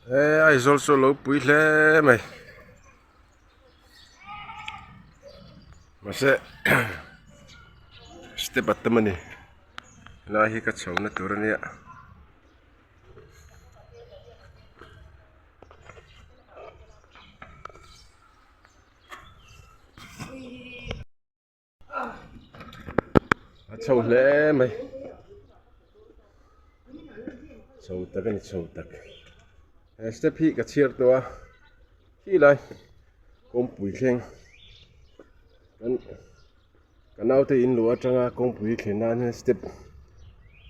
He Aizawl chu a lo pui hle mai mahse step a tam a ni helai hi ka chho na tur a nia. A chho hle mai chho tak a ni chho tak he step hi ka chhiar tawh a khi lai kawngpui thleng kan ka naute in luh atanga kawngpui thlen nan hian step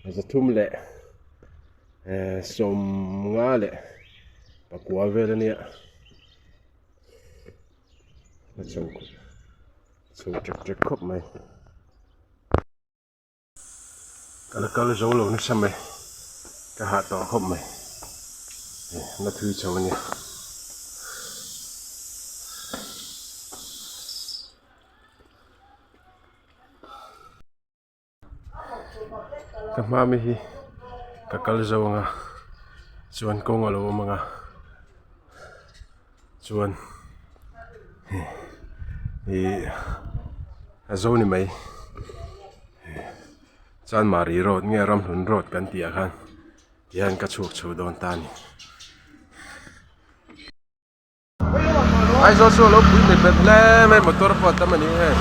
300 leh ehh 50 leh pakua vel a nia. A chho chho ṭek ṭek khawp mai ka la kal zo lo nasa mai ka hah tawh khawp mai na thui chho a nia. Ka hma mi hi ka kal zo ang a chuan kawng a lo awm ang a chuan ihh a zo ni mai Chanmari road nge Ramhlun road kan tih ah khan tihian ka chhuak chho dawn ta a ni. Aizawl chu a lo pui met met hle mai motor pawh a tam a ni hei.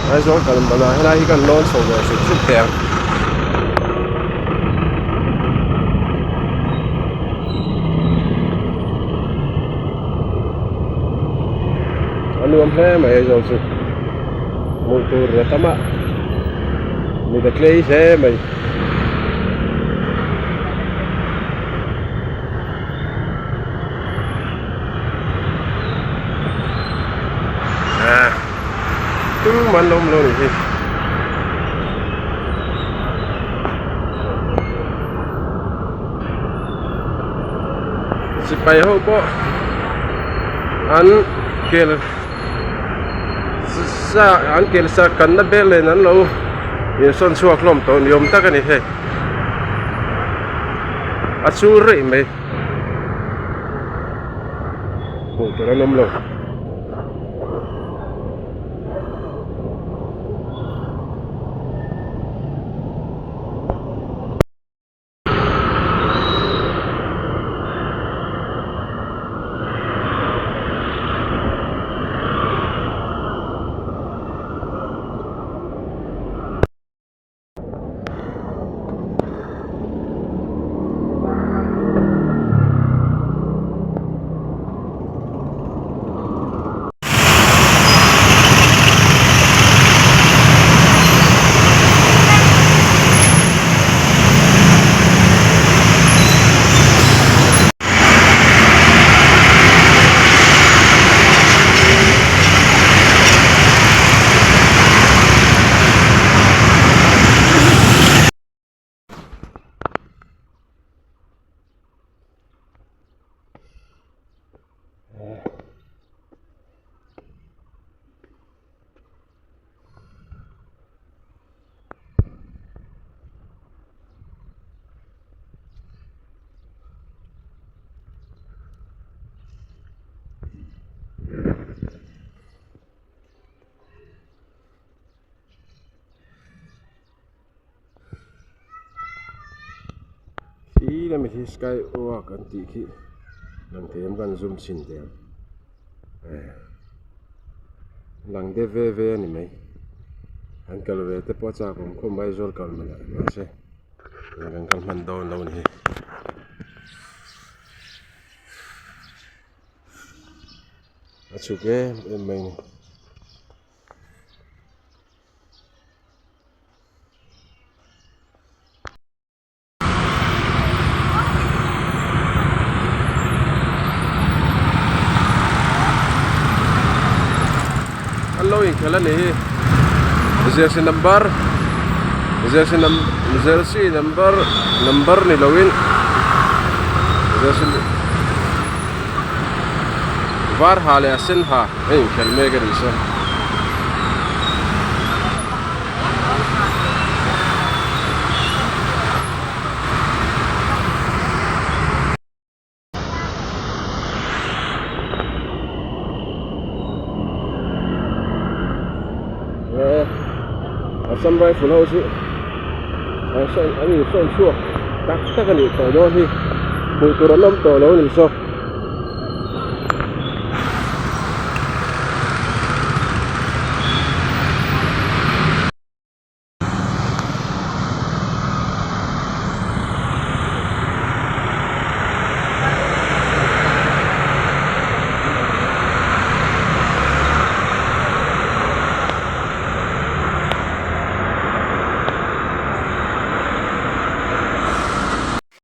Aizawl kal banah helai hi kan lawn chho ve hrim hrim teh ang. A nuam hle mai Aizawl chu hmuh tur a tam a mit a tlei hle mai. Tumah an lo awm lo anih hi. Sipai ho pawh an kel sa an kel sa kanna bel nen an lo insawn chhuak hlawm tawh ni awm tak a ni hei a chul reuh mai. Hmuh tur an awm lo. Khi lami khi sky walk an tih khi lang thei em kan zoom chhin teh ang lang de ve ve a ni mai an kal ve te pawh a chak awm khawp mai Aizawl kal man ah mahse kan kal hman dawn lo a ni hi. A chhuk em em mai a ni. lo inkhel a nih hi jersey number jersey num jersey number number ni loin jersey var ha leh a sen ha a inkhel mek a nih saw. Assam rifle ho chu an sawn an insawn chhuak tak tak a nih tawh dawn hi hmuh tur an awm tawh lo a ni saw.